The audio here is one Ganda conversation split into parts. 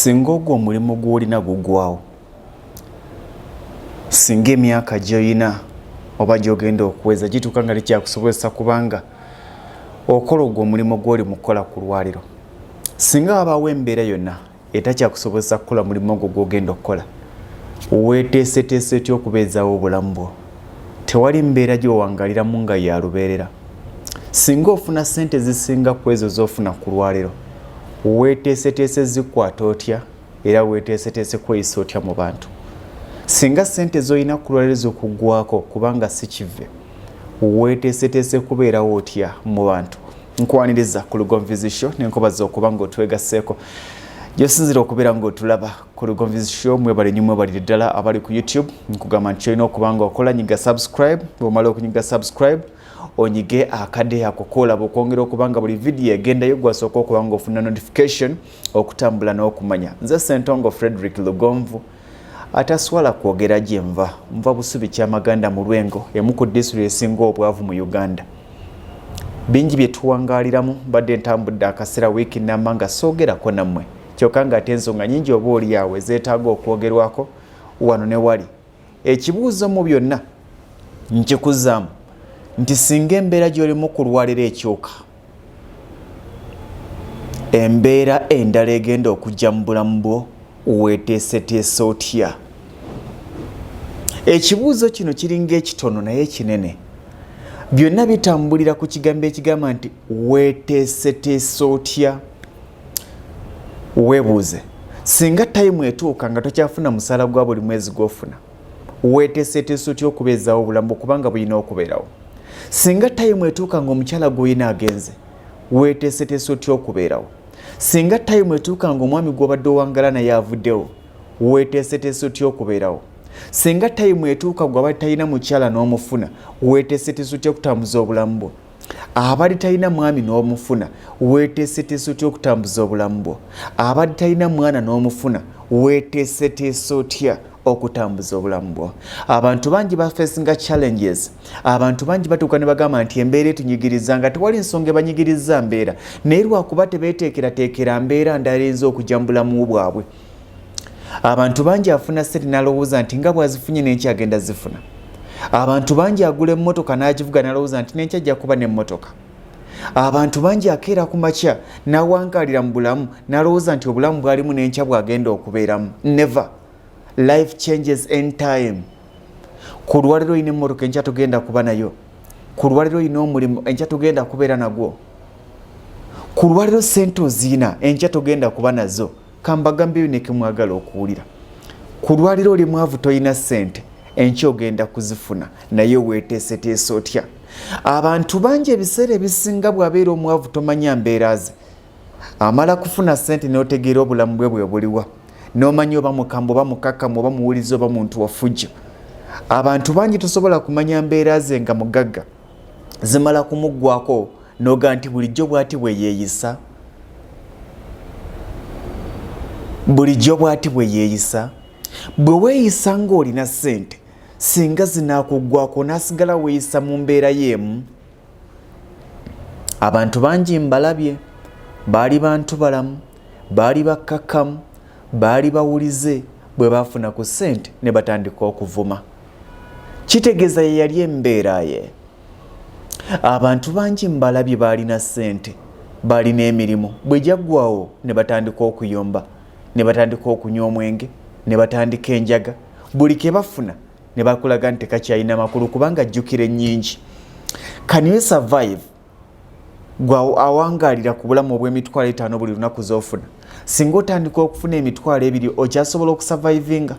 Singa ogwo omulimu gw'olina gugwawo, singa emyaka gy'olina oba gy'ogenda okuweza gituuka nga tekyakusobozesa kubanga okola ogwo omulimu gw'oli mu kukola ku lwaliro, singa wabaawo embeera yonna etakyakusobozesa kukola mulimu ogwo gw'ogenda okukola, weeteeseteese otya okubeezaawo obulamu bwo? Tewali mbeera gy'owangaliramu nga ya lubeerera. Singa ofuna ssente ezisinga ku ezo z'ofuna ku lwaliro, weeteeseteese zikwata otya era weeteeseteese kweyisa otya mu bantu? Singa ssente z'olina ku lwaliro zikuggwako kubanga si kivve, weeteeseteese kubeerawo otya mu bantu? Nkwaniriza ku Lugonvuzi Show nenkubaza okuba ng'otwegasseeko gyosinzira okubeera ng'otulaba ku Lugonvuzi Show. Mwebale nnyo, mwebalire ddala abali ku YouTube. Nkugamba nti kyolina okuba ng'okola, nyiga subscribe. Bw'omala okunyiga subscribe, onyige akade ako koolaba okwongera okuba nga buli vidiyo egendayo gwasooka okuba ng'ofuna notification okutambula n'okumanya. Nze Sentongo Frederick Lugonvu, ataswala kwogera gye nva. Nva Busubi, Kyamaganda mu Lwengo, emu ku disitulikiti esinga obwavu mu Uganda. Bingi bye tuwangaaliramu. Mbadde ntambudde akaseera, wiiki namba, nga soogerako nammwe, kyokka ng'ate ensonga nyingi oba oli awo ezeetaaga okwogerwako wano ne wali. Ekibuuzo mu byonna nkikuzaamu nti singa embeera gy'olimu ku lwaliro ekyuka, embeera endala egenda okujja mu bulamu bwo, weeteeseteese otya? Ekibuuzo kino kiringa ekitono naye kinene. Byonna bitambulira ku kigambo ekigamba nti weeteeseteese otya. Weebuuze, singa time etuuka nga tokyafuna musaala gwa buli mwezi gw'ofuna, weeteeseteese otya okubeezaawo obulamu bwo, kubanga bulina okubeerawo? Singa time etuuka ng'omukyala gw'olina agenze, weeteeseteese otya okubeerawo? Singa time etuuka ng'omwami gw'obadde owangala naye avuddewo, weeteeseteese otya okubeerawo? Singa time etuuka gw'abadde talina mukyala n'omufuna, weeteeseteese otya okutambuza obulamu bwo? Abadde talina mwami n'omufuna, weeteeseteese otya okutambuza obulamu bwo? Abadde talina mwana n'omufuna, weeteeseteese otya okutambuza obulamu bwo? Abantu bangi bafacinga challenges. Abantu bangi batuuka ne bagamba nti embeera etunyigiriza, nga tewali nsonga ebanyigiriza mbeera, naye lwakuba tebeeteekerateekera mbeera ndala eyinza okujja mu bulamu bwabwe. Abantu bangi afuna ssente n'alowooza nti nga bw'azifunye n'enkya agenda zifuna. Abantu bangi agula emmotoka n'agivuga n'alowooza nti n'enkya ajja kuba n'emmotoka. Abantu bangi akeera ku makya n'awangaalira mu bulamu n'alowooza nti obulamu bw'alimu n'enkya bw'agenda okubeeramu. Never. Life changes in time. Ku lwaliro olina emmotoka, enkya tugenda kuba nayo. Ku lwaliro olina omulimu, enkya tugenda kubeera nagwo. Ku lwaliro sente oziina, enkya tugenda kuba nazo. Kambagambe ebineke mwagala okuwulira. Ku lwaliro oli mwavu, tolina ssente, enkya ogenda kuzifuna, naye weeteeseteese otya? Abantu bangi ebiseera ebisinga bw'abeera omwavu tomanya mbeera ze. Amala kufuna ssente n'otegeera obulamu bwe bwe buliwa, n'omanya oba mukambwe oba mukakkamu oba muwulize oba muntu wafujjo. Abantu bangi tosobola kumanya mbeera ze nga mugagga, zimala kumuggwako noga nti bulijjo bwati bwe yeeyisa, bulijjo bwati bwe yeeyisa. Bwe weeyisa ng'olina ssente, singa zinaakuggwako n'asigala weeyisa mu mbeera y'emu. Abantu bangi mbalabye, baali bantu balamu, baali bakkakkamu, baali bawulize, bwe baafuna ku ssente ne batandika okuvuma. Kitegeeza ye yali embeera ye. Abantu bangi mbalabye baalina ssente, baalina emirimu, bwe gyaggwawo ne batandika okuyomba, ne batandika okunywa omwenge, ne batandika enjaga. Buli ke bafuna ne bakulaga nti tekakyalina makulu kubanga ajjukira ennyingi. Can you survive gwe awangaalira ku bulamu obw'emitwalo 5 buli lunaku z'ofuna? Singa otandika okufuna 20,000, okyasobola okusurvivinga?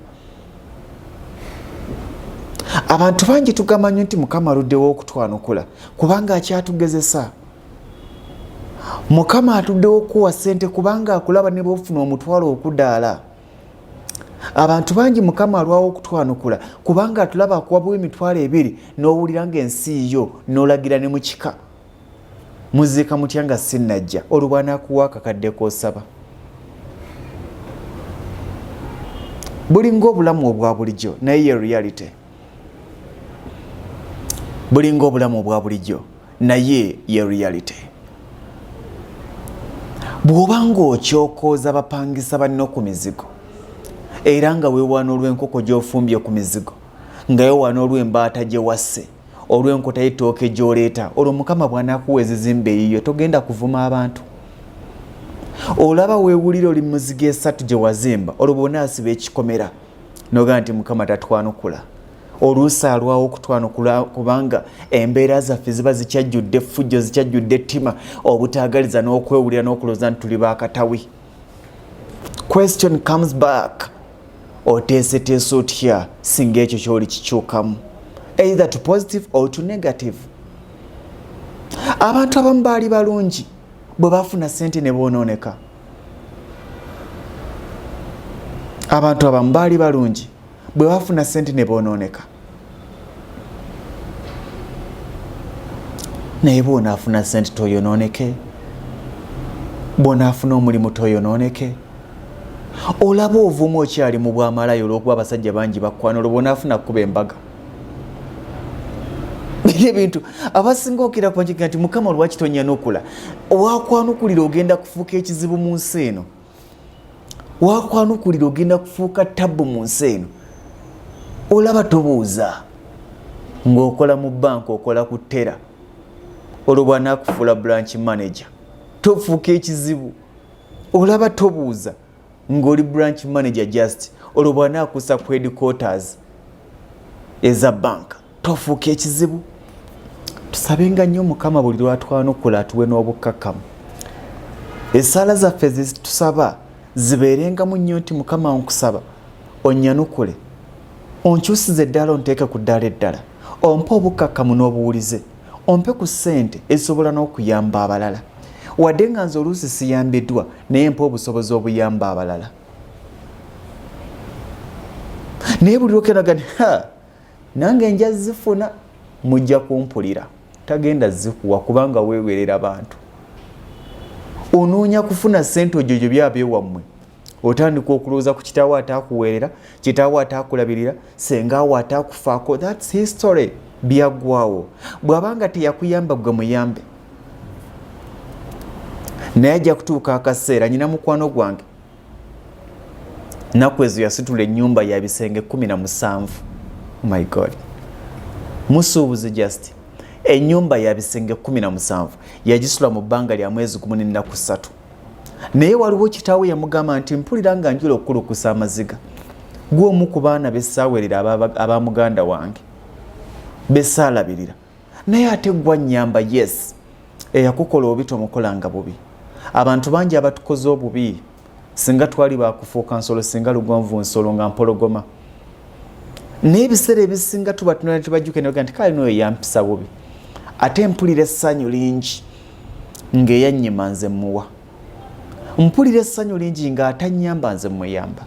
Abantu bangi tugamba nnyo nti Mukama aluddewo okutwanukula kubanga akyatugezesa. Mukama atuddewo okukuwa ssente kubanga akulaba ne bwofuna omutwalo okudaala. Abantu bangi Mukama alwawo okutwanukula kubanga atulaba akuwa buwa 20,000 n'owulira ng'ensi yo n'olagira ne mu kika muziika mutya nga sinnajja. Olwo bw'anaakuwa akakadde k'osaba, bulinga obulamu obwa bulijjo naye ye reality. Bulinga obulamu obwa bulijjo naye ye reality. Bw'oba ng'okyokooza bapangisa banno ku mizigo, era nga weewaana olw'enkoko gy'ofumbye ku mizigo, nga weewaana olw'embaata gye wasse, olw'enkota y'ettooke gy'oleeta, olwo Mukama bw'anaakuwa ezizimba eyiyo togenda kuvuma abantu. Olaba weewulira oli muzigo esatu gye wazimba, olwo bw'onaasiba ekikomera n'ogamba nti Mukama tatwanukula. Oluusi alwawo okutwanukula kubanga embeera zaffe ziba zikyajjudde effujjo, zikyajjudde ettima, obutaagaliza n'okwewulira n'okulowooza nti tuli baakatawi. Question comes back, oteeseteese otya singa ekyo kyoli kikyukamu, either to positive or to negative? Abantu abamu baali balungi, bwe bafuna sente ne boonooneka. Abantu abamu baali balungi, bwe bafuna sente ne boonooneka. Naye bw'onaafuna sente toyonooneke, bw'onaafuna omulimu toyonooneke. Olaba ovumu okyali mu bwamalayo olw'okuba abasajja bangi bakwana, olwo bw'onaafuna kuba embaga ebintu abasinga okira kubakiga nti Mukama lwaki tonyanukula? Wakwanukulira ogenda kufuuka ekizibu mu nsi eno, wakwanukulira ogenda kufuuka tabbu mu nsi eno. Olaba tobuuza ng'okola mu banka, okola ku teller, olwo bw'anaakufuula branch manager tofuuka ekizibu? Olaba tobuuza ng'oli branch manager just, olwo bw'anaakusa ku headquarters eza banka tofuuka ekizibu? Tusabenga nnyo Mukama buli lwatwanukula atuwe n'obukkakkamu. Essaala zaffe zetusaba zibeerengamu nnyo nti Mukama nkusaba onnyanukule, onkyusize eddala, onteeke ku ddaala eddala, ompe obukkakkamu n'obuwulize, ompe ku ssente ezisobola n'okuyamba abalala. Wadde nga nze oluusi siyambiddwa, naye mpe obusobozi obuyamba abalala. Naye buli lwokenaga nti ha nange nja zifuna, mujja kumpulira, tagenda zikuwa kubanga weewerera bantu. Onoonya kufuna ssente ojojo byaba ewammwe, otandika okulowooza ku kitaawo ataakuweerera, kitaawo ataakulabirira, sengaawo ataakufaako. That's history, byaggwawo. Bw'abanga teyakuyamba, gwe muyambe, naye ajja kutuuka akaseera. Nyina mukwano gwange naku ezo yasitula ennyumba ya bisenge 17. Oh my God, musuubuzi, just ennyumba ya bisenge 17 yagisula mu bbanga lya mwezi 1 n'ennaku 3. Naye waliwo kitaawe yamugamba nti mpulira nga njula okukulukusa amaziga, gwe ku baana besaawerera aba muganda wange besaalabirira, naye ate gwa nnyamba. Yes, eyakukola obubi tomukolanga bubi. Abantu bangi abatukoze obubi, singa twali bakufuuka nsolo, singa lugonvu nsolo nga mpologoma. Naye ebiseera ebisinga tuba tunala tebajjuke nega nti kale noyo yampisa bubi, ate mpulira essanyu lingi ng'eyannyima nze muwa, mpulira essanyu lingi ng'atanyamba nze muyamba,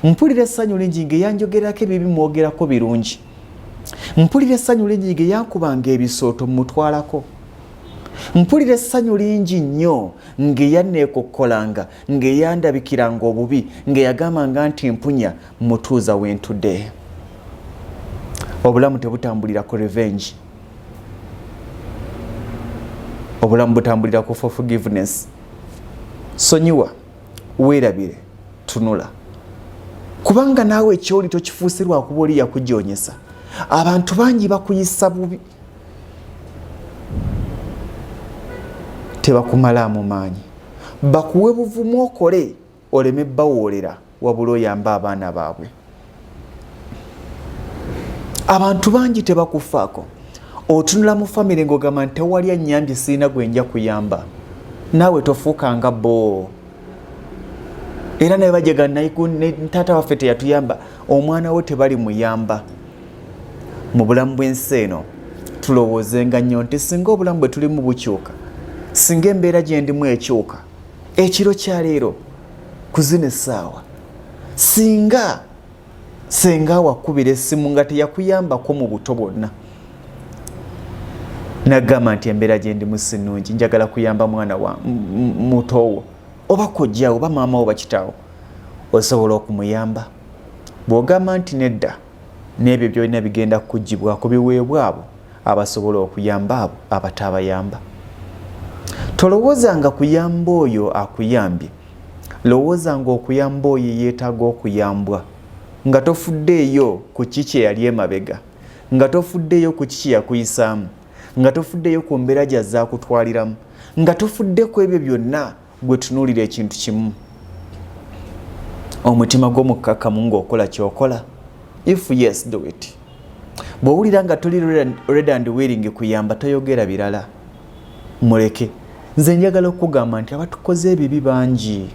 mpulira essanyu lingi ng'eyanjogerako ebibi mwogerako birungi, mpulira essanyu lingi ng'eyankubanga ebisooto mutwalako, mpulira essanyu lingi nnyo ng'eyanneekokkolanga, ng'eyandabikiranga obubi, ng'eyagambanga nti mpunya, mutuuza wentudde. Obulamu tebutambulira ku revenge, obulamu butambulira ku forgiveness. Sonyiwa, weerabire, tunula, kubanga naawe ekyoli tokifuuse lwakuba oli yakujonyesa. Abantu bangi bakuyisa bubi, tebakumalaamu maanyi, bakuwe buvumu okole oleme bawoolera, wabula oyambe abaana baabwe. Abantu bangi tebakufaako. Otunula mu famire ng'ogamba nti tewali annyambye, sirina gwe nja kuyamba. Naawe tofuukanga bo, era naye bajega taata waffe teyatuyamba, omwana we tebali muyamba. Mu bulamu bw'ensi eno tulowoozenga nnyo nti singa obulamu bwe tulimu bukyuka, singa embeera gye ndimu ekyuka ekiro kya leero ku zino essaawa, singa senga wakubira essimu nga teyakuyambako mu buto bwonna nagamba nti embeera gye ndimu si nnungi, njagala kuyamba mwana wa mutowo oba kojjawo oba maama wo oba kitaawo, osobola okumuyamba? Bw'ogamba nti nedda, n'ebyo byolina bigenda kukugibwako biweebwa abo abasobola okuyamba abo abataabayamba. Tolowoozanga kuyamba oyo akuyambye, lowoozanga okuyamba oyo eyeetaaga okuyambwa, nga tofuddeeyo ku ki kye yali emabega, nga tofuddeeyo ku ki kye yakuyisaamu, nga tofuddeeyo ku mbeera gy'azze akutwaliramu, nga tofudde ku ebyo byonna. Gwe tunuulira ekintu kimu, omutima gwo mukkakkamu ng'okola ky'okola. If yes, do it. Bw'owulira nga toli ready and willing kuyamba, toyogera birala, muleke. Nze njagala okukugamba nti abatukoze ebibi bangi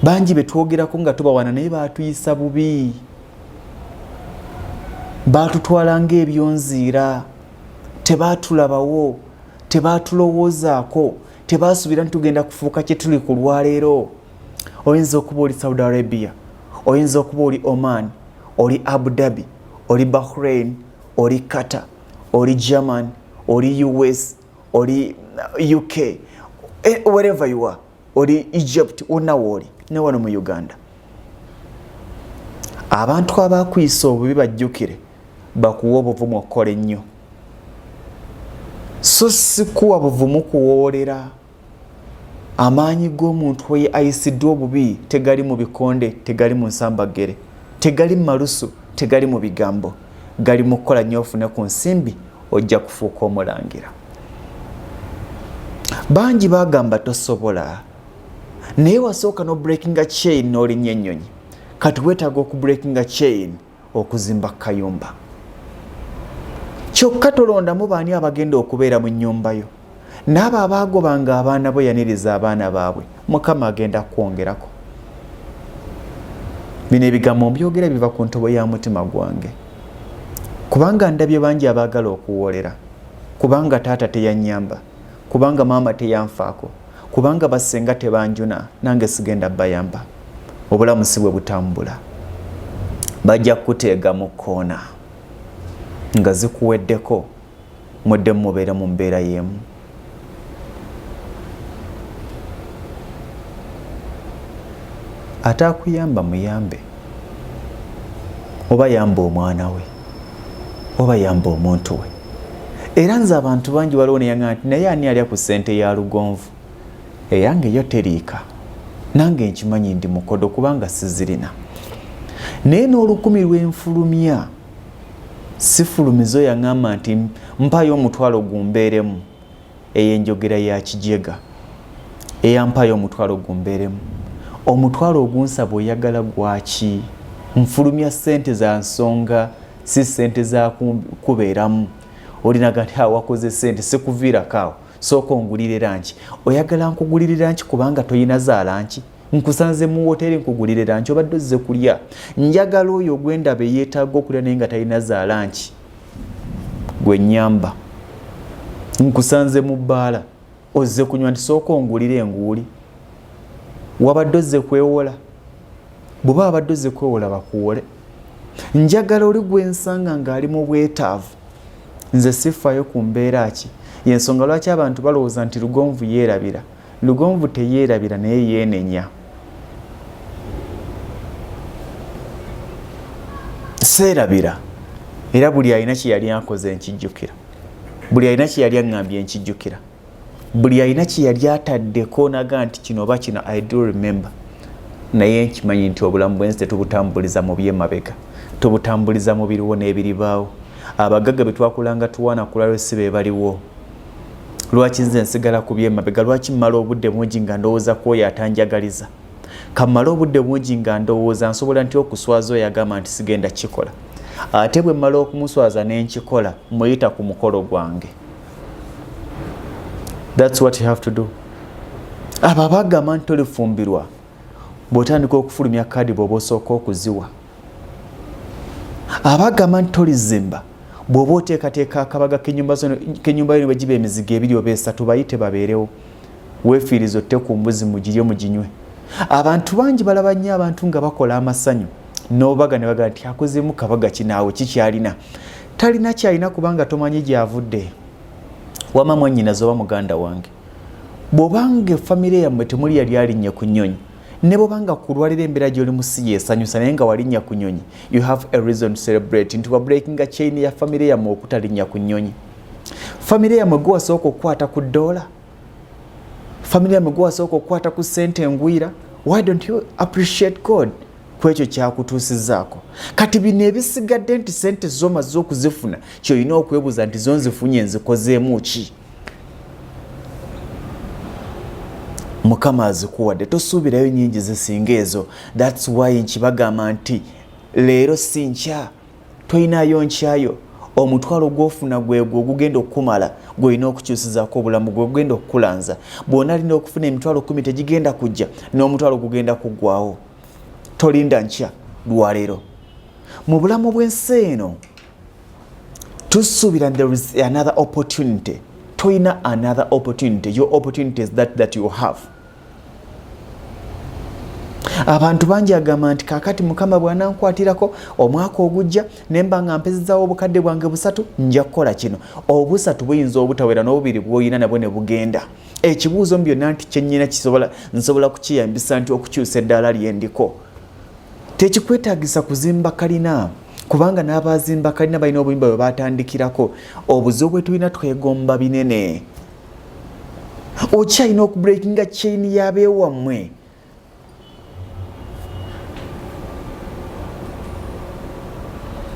bangi betwogerako nga tubawana, naye batuyisa bubi, batutwala ng'ebyonziira, tebatulabawo, tebatulowoozaako, tebasuubira nti tugenda kufuuka kye tuli ku lwaleero. Oyinza okuba oli Saudi Arabia, oyinza okuba oli Oman, oli Abu Dhabi, oli Bahrain, oli Qatar, oli German, oli US, oli UK, wherever you are, oli Egypt, wonna wooli, ne wano mu Uganda, abantu abakuyisa obubi bajjukire bakuwa obuvumu okukola ennyo, so si kuwa buvumu kuwoolera. Amaanyi g'omuntu oyo ayisiddwa obubi tegali mu bikonde, tegali mu nsambagere, tegali mu malusu, tegali mu bigambo, gali mu kukola nnyo ofune ku nsimbi, ojja kufuuka omulangira. Bangi bagamba tosobola, naye wasooka no breakinga chain n'olinnya ennyonyi. Kati weetaaga okubreakinga chain okuzimba kayumba. Kyokka tolondamu baani abagenda okubeera mu nnyumba yo. N'abo abaagobanga abaana bo, yaniriza abaana baabwe, Mukama agenda kukwongerako. Bino ebigambo mbyogera biva ku ntobo ya mutima gwange, kubanga ndabye bangi abaagala okuwoolera kubanga taata teyannyamba, kubanga maama teyanfaako, kubanga basenga tebanjuna, nange sigenda bayamba. Obulamu si bwe butambula. Bajja kukuteega mu kkoona nga zikuweddeko, muddemu mubeere mu mbeera y'emu. Ate akuyamba muyambe, oba yamba omwana we, oba yamba omuntu we. Era nze abantu bangi waliwo neyaŋa nti naye ani alya ku ssente ya Lugonvu? Eyange yo teriika, nange nkimanyi ndi mukodo kubanga sizirina, naye n'olukumi lwenfulumya sifulumiza. Oyaŋŋamba nti mpayo omutwalo gumbeeremu, eyo enjogera ya kijega. Eyampayo omutwalo gumbeeremu, omutwalo ogunsaba oyagala gwaki? Nfulumya ssente za nsonga, si ssente za kubeeramu. Olinaga nti awakoze ssente sikuviirako awo, sooka ongulire lunch. Oyagala nkugulire lunch kubanga toyina za lunch? Nkusanze mu woteri, nkugulire lunch? Obadde ozze kulya. Njagala oyo ogwendaba eyeetaaga okulya naye nga talina za lunch gwe nyamba. Nkusanze mu bbaala, ozze kunywa, nti sooka ongulire enguuli? Wabadde ozze kwewola? Bw'oba abadde ozze kwewola, bakuwole. Njagala oli gwensanga ng'ali mu bwetaavu. Nze sifaayo ku mbeera ki. Yensonga lwaki abantu balowooza nti Lugonvu yeerabira. Lugonvu teyeerabira, naye yeenenya. Seerabira, era buli alina kye yali ankoze nkijjukira, buli alina kye yali aŋŋambye nkijjukira, buli alina kye yali ataddeko naga nti kino oba kino, I do remember. Naye nkimanyi nti obulamu bwensi tetubutambuliza mu byemabega, tubutambuliza mu biriwo n'ebiribaawo. Abagagga be twakulanga tuwaana kulwalwo si be baliwo. Lwaki nze nsigala ku byemabega? Lwaki mmala obudde bungi nga ndowooza ku oyo atanjagaliza? Kammale obudde bungi nga ndowooza nsobola nti okuswaza oyo agamba nti sigenda kikola, ate bwe mmala okumuswaza nenkikola, muyita ku mukolo gwange. That's what you have to do. Abo abagamba nti tolifumbirwa, bw'otandika okufulumya kaadi bw'oba osooka okuziwa. Abagamba nti tolizimba, bw'oba oteekateeka akabaga k'ennyumba yo ne bwe giba emizigo ebiri oba esatu, bayite babeerewo, weefiiriza otte ku mbuzi, mugirye muginywe. Abantu bangi balaba nnyo abantu nga bakola amasanyu n'obubaga ne bagaa nti akozeemu kabaga kinaawe kikyalina, talina kyalina, kubanga tomanyi gy'avudde. Wama mwannyinaze oba muganda wange, bw'obanga efamire yammwe temuli yali alinnye ku nnyonyi, ne bwobanga kulwalira embeera gy'olimu si yeesanyusa, naye nga walinnya ku nnyonyi, you have a reason to celebrate nti wa breakinga chain ya famire yammwe okutalinnya ku nnyonyi. Famire yammwe gwe wasooka okukwata ku ddoola, famire yammwe gwe wasooka okukwata ku ssente engwira. Why don't you appreciate God ku ekyo kyakutuusizaako? Kati bino ebisigadde nti sente zomaze okuzifuna, kyolina okwebuuza nti zo nzifunye nzikozeemu ki? Mukama azikuwadde, tosuubirayo nyingi zisinga ezo. That's why nkibagamba nti leero si nkya, tolinayo nkyayo. Omutwalo gwofuna gwegwo ogugenda okukumala, gwolina okukyusizaako obulamu, gwegugenda okukulanza. Bwona alina okufuna emitwalo 10 tegigenda kujja, n'omutwalo gugenda kuggwawo. Tolinda nkya, lwaleero. Mu bulamu bw'ensi eno tusuubira there is another opportunity. Toyina another opportunity. Your opportunity is that that you have. Abantu bangi agamba nti kakati Mukama bw'anankwatirako omwaka ogujja nemba nga mpezezaawo obukadde bwange 3, nja kukola kino. Obusatu buyinza obutawera, n'obubiri bw'olina nabwo ne bugenda. Ekibuuzo mu byonna nti kyennyina kisobola, nsobola kukiyambisa nti okukyusa eddaala lyendiko? Tekikwetaagisa kuzimba kalina, kubanga n'abazimba kalina balina obuyimba bwe batandikirako. Obuzibu bwe tulina, twegomba binene. Okyalina okubreakinga chain y'abeewammwe.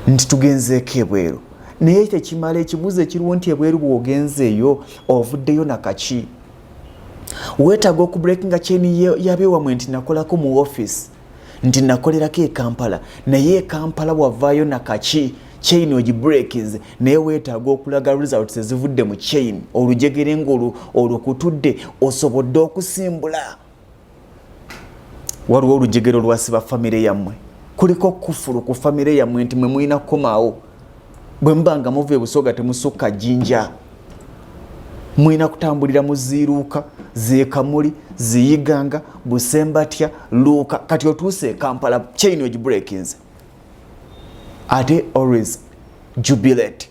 Nti tugenzeeko ebweru, naye tekimala. Ekibuuzo ekiriwo nti ebweru bw'ogenzeeyo, ovuddeyo nakaki? Weetaaga okubreakinga chain y'abeewammwe nti nakolako mu office, nti nakolerako e Kampala, naye e Kampala wavaayo nakaki? Chain ogibreakinze, naye weetaaga okulaga results ezivudde mu chain. Olujegere nga olukutudde, osobodde okusimbula. Waliwo olujegere olwasiba famire yammwe, kuliko kufulu ku famire yammwe nti mwe mulina kukomaawo. Bwe muba nga muva ebusoga, temusukka Jjinja, mulina kutambulira mu ziiruuka zekamuli ziyiganga busembatya luuka. Kati otuuse e Kampala, chain ogibreakinze, ate always jubilate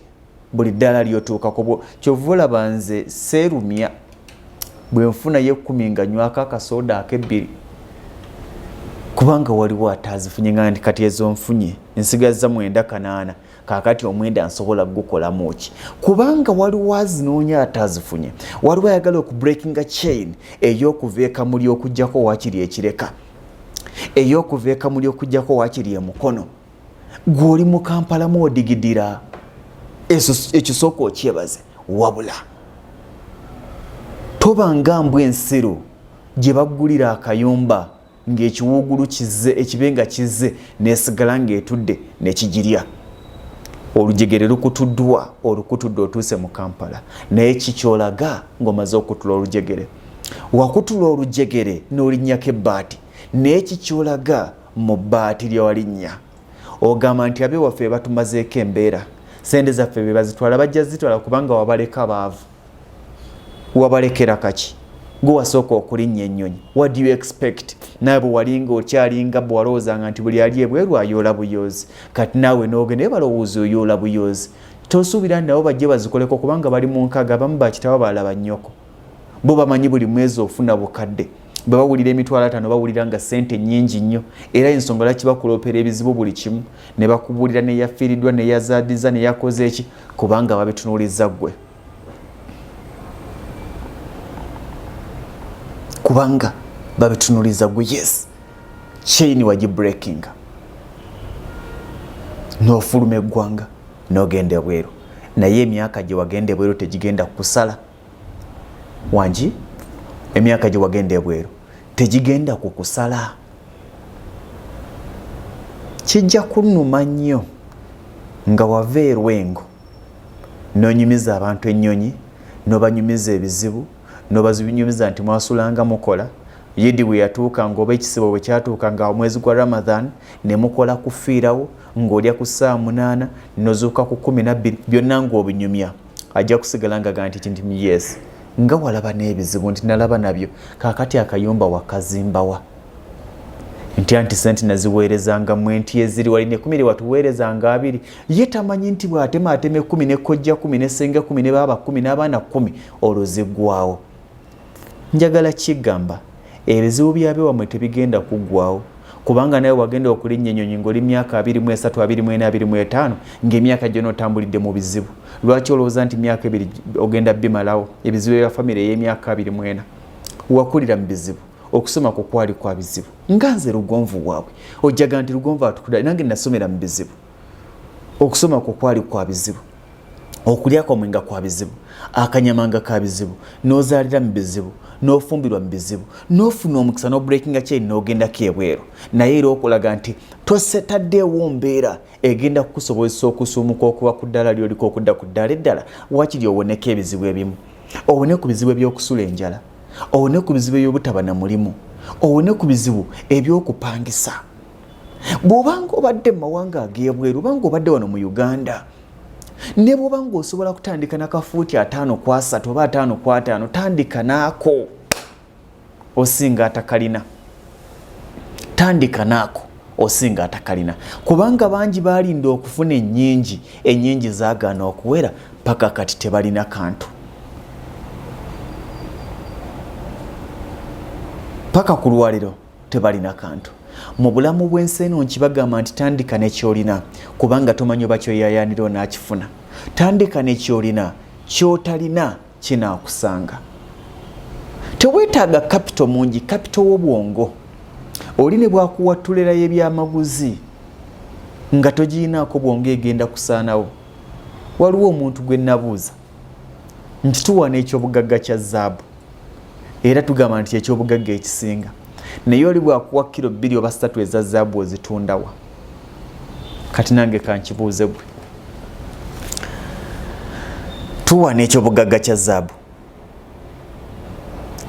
buli ddala lyotuukako. Kyova olaba nze seerumya, bwe nfunayo 10 nga nywako akasooda akebbiri, kubanga waliwo ataazifunye. Nga nti kati ezo nfunye, nsigazza 9 8, kakati omwenda nsobola gukolamu ki? Kubanga waliwo azinoonya ataazifunye, waliwo ayagala okubreakinga chain ey'okuva ekamuli okugjako wakiri ekireka, ey'okuva ekamuli okugjako wakiri emukono. Gw'oli mu Kampala mu odigidira, ekisooka okyebaze. Wabula tobanga mbwa ensiru gye baggulira akayumba ng'ekiwuugulu kizze, ekibe nga kizze, nesigala ng'etudde nekigirya. Olujegere lukutuddwa, olukutudde, otuuse mu Kampala, naye kikyolaga ng'omaze okutula olujegere? Wakutula olujegere n'olinnyako ebbaati, naye kikyolaga mu bbaati lyewalinnya? Ogamba nti abewaffe batumazeeko embeera, sente zaffe be bazitwala. Bajja zitwala kubanga wabaleka baavu. Wabalekera kaki? Gwe wasooka okulinnya ennyonyi, what do you expect? Naawe bwe walinga okyalinga, bwe walowoozanga nti buli ali ebweru ayoola buyoozi, kati naawe n'ogenda naye balowooza oyoola buyoozi. Tosuubira nti nabo bajje bazikoleko, kubanga bali mu nkaaga, abamu bakitawo, balaba nnyoko. Bo bamanyi buli mwezi ofuna bukadde. Bwe bawulira 500,000, bawulira nga ssente nnyingi nnyo. Era ensonga lwaki bakuloopera ebizibu buli kimu, ne bakubuulira neyafiiriddwa, neyazaadiza, neyakoze eki, kubanga babitunuuliza ggwe, kubanga babitunuliza gwe. Yes, chain wagibreakinga n'ofuluma eggwanga n'ogenda ebweru, naye emyaka gye wagenda ebweru tegigenda kukusala. Wangi, emyaka gye wagenda ebweru tegigenda kukusala. Kijja kunnuma nnyo nga wava erwengo n'onyumiza abantu ennyonyi, n'obanyumiza ebizibu, n'obazinyumiza nti mwasulanga mukola. Yidi bwe yatuuka nga oba ekisibo bwe kyatuuka nga omwezi gwa Ramadhan, ne mukola kufiirawo, ng'olya ku ssaawa 8, nozuuka ku 12, byonna ng'obinyumya. Ajja kusigala nga ga nti yes, nga walaba n'ebizibu, nti nalaba nabyo. Kaakati akayumba wakazimbawa? Nti anti sente naziweerezanga mwe, nti eziri wali nekumi lye watuweerezanga 20. Ye tamanyi nti bw'atema atema 10, ne kojja 10, ne ssenga 10, ne baaba 10, n'abaana 10, olwo ziggwawo. Njagala kigamba ebizibu byabewamwe tebigenda kuggwawo, kubanga nawe wagenda okulinnya ennyonyi ng'oli myaka 23, 24, 25, ng'emyaka gyona otambulidde mu bizibu. Lwaki olowooza nti myaka 2 ogenda bimalawo ebizibu ebya famire ey'emyaka 24? Wakulira mu bizibu, okusoma kwo kwali kwa bizibu. Nga nze Lugonvu waabwe, ojjaga nti Lugonvu atukula, nange nasomera mu bizibu, okusoma kwo kwali kwa bizibu, okulya kwamwe nga kwa bizibu, akanyama nga ka bizibu, n'ozaalira mu bizibu, n'ofumbirwa mu bizibu, n'ofuna omukisa n'obreakinga chain n'ogendako ebweru. Naye era okulaga nti tosetaddeewo mbeera egenda kukusobozesa okusuumuka okuva ku ddaala lyoliko okudda ku ddaala eddala, wakiri owoneko ebizibu ebimu, owone ku bizibu ebyokusula enjala, owone ku bizibu ebyobutaba na mulimu, owone ku bizibu ebyokupangisa. Bw'obanga obadde mu mawanga ag'ebweru, obanga obadde wano mu Uganda, ne bw'oba ng'osobola kutandika na kafuuti 5 ku 3 oba 5 ku 5, tandika naako, osinga atakalina. Tandika naako, osinga atakalina, kubanga bangi balinda okufuna ennyingi, ennyingi zaagaana okuwera, paka kati tebalina kantu, paka ku lwaliro tebalina kantu. Mu bulamu bw'ensi eno nkibagamba nti tandika nekyolina, kubanga tomanyi oba kyoyayanira onaakifuna. Tandika nekyolina, kyotalina kinaakusanga. Teweetaaga kapito mungi, kapito w'obwongo. Oli ne bwakuwattulera y'ebyamaguzi nga togiyinaako bwongo, egenda kusaanawo. Waliwo omuntu gwe nabuuza nti tuwana ekyobugagga kya zaabu, era tugamba nti ekyobugagga ekisinga, naye oli bwakuwa kiro 2 oba 3 eza zaabu ozitundawa? Kati nange kankibuuze gwe, tuwana ekyobugagga kya zaabu,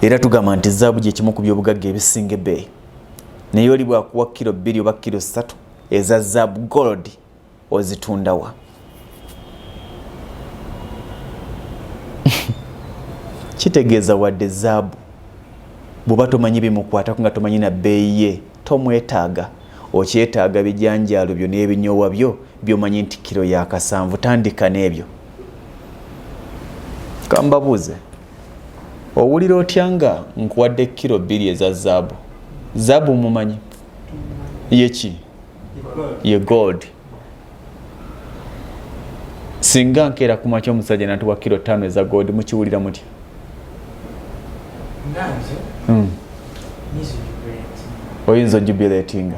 era tugamba nti zaabu gyekimu ku byobugagga ebisinga ebbeeyi, naye oli bwakuwa kiro 2 oba kiro 3 eza zaabu, gold, ozitundawa? Kitegeeza wadde zaabu bw'oba tomanyi bimukwatako, nga tomanyi na bbeeyi ye, tomwetaaga. Okyetaaga bijanjaalo byo n'ebinyowa byo byomanyi nti kiro ya 7. Tandika n'ebyo. Kambabuuze, owulira otya nga nkuwadde kiro 2 eza zaabu? Zaabu mumanyi yeki? Ye gold. Singa nkeera ku makya omusajja natuwa kiro 5 eza gold, mukiwulira mutya? Oyinza ojubilatinga?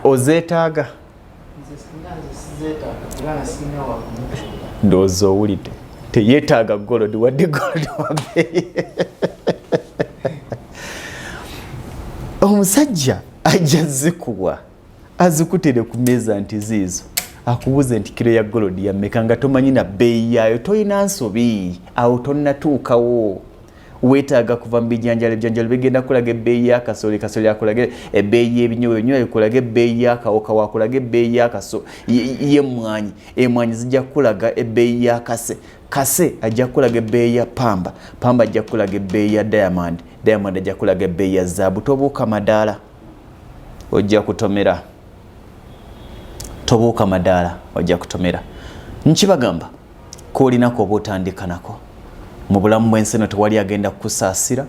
Ozeetaaga? Ndowooza owulidde, teyeetaaga gold, wadde gold wabbeeyi. Omusajja ajja zikuwa, azikutere ku meeza nti ziizo, akubuuze nti kiro ya gold ya mmeka, nga tomanyi na bbeeyi yaayo. Tolina nsobi awo, tonnatuukawo. Weetaaga kuva mu bijanjalo, ebijanjalo bigenda kulaga ebbeeyi y'akasoli, kasoli akulage ebbeeyi y'ebinyowa, ebinyowa bikulaga ebbeeyi y'akawokawo, akulaga ebbeeyi y'akaso y'emmwanyi, emmwanyi zijja kukulaga ebbeeyi y'akase, kase ajja kukulaga ebbeeyi ya pamba, pamba ajja kukulaga ebbeeyi ya diamond, diamond ajja kukulaga ebbeeyi ya zaabu. Tobuuka madaala, ojja kutomera. Tobuuka madaala, ojja kutomera. Nkibagamba, koolinako oba otandika nako. Mu bulamu bw'ensi eno tewali agenda kukusaasira